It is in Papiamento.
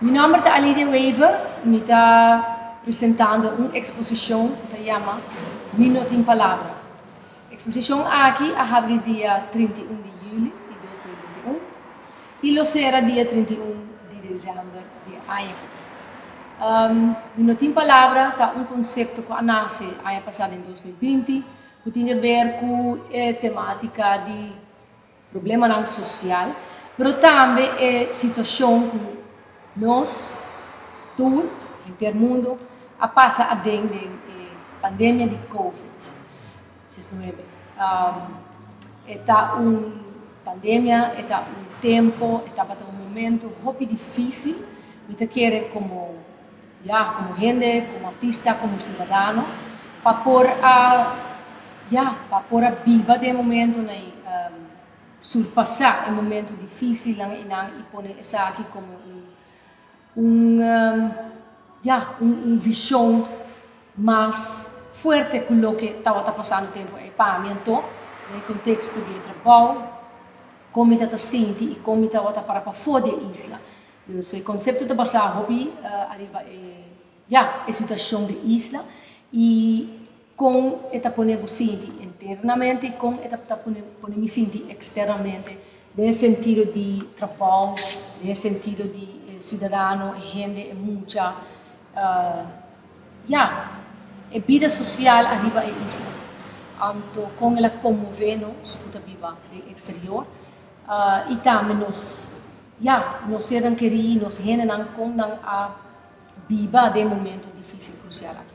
Mi nomber ta Alidia Wever, mi ta presentando un exposicion cu ta yama Mi No Tin Palabra. Exposicion aki a habri dia 31 di juli di 2021 y lo cera dia 31 di december di aña. Mi No Tin Palabra ta un concepto cu a nace aña pasa den 2020, cu tin di haber cu e tematica di problemanan social, pero tambe e situacion cu nos tur, henter mundo, a pasa aden den e pandemia di COVID-19. E ta un pandemia, e ta un tempo, e tabata un momento hopi dificil, mi ta kere como, ja, como hende, como artista, como ciudadano, pa por a, ja, pa por a biba den momento na surpasa e momento dificil nan y pone esaki como un, ja, un vision mas fuerte cu loke tabata pasando tempo e pa mi anto, den contexto di trabou, con mi ta sinti y con mi tabata para pafo di isla. Dus e concepto ta basa hopi ariba e, ja, e situacion di isla y con e ta pone bo sinti internamente y con e ta pone mi sinti externamente, den sentido di trabou, den sentido di ciudadano, hende e mucha, ja, e bida social ariba e isla. Anto, con el a conmove nos, cu ta biba den exterior, y tambe nos, ja, nos sernan keri, nos hendenan con nan a biba den momento dificil crucial aki.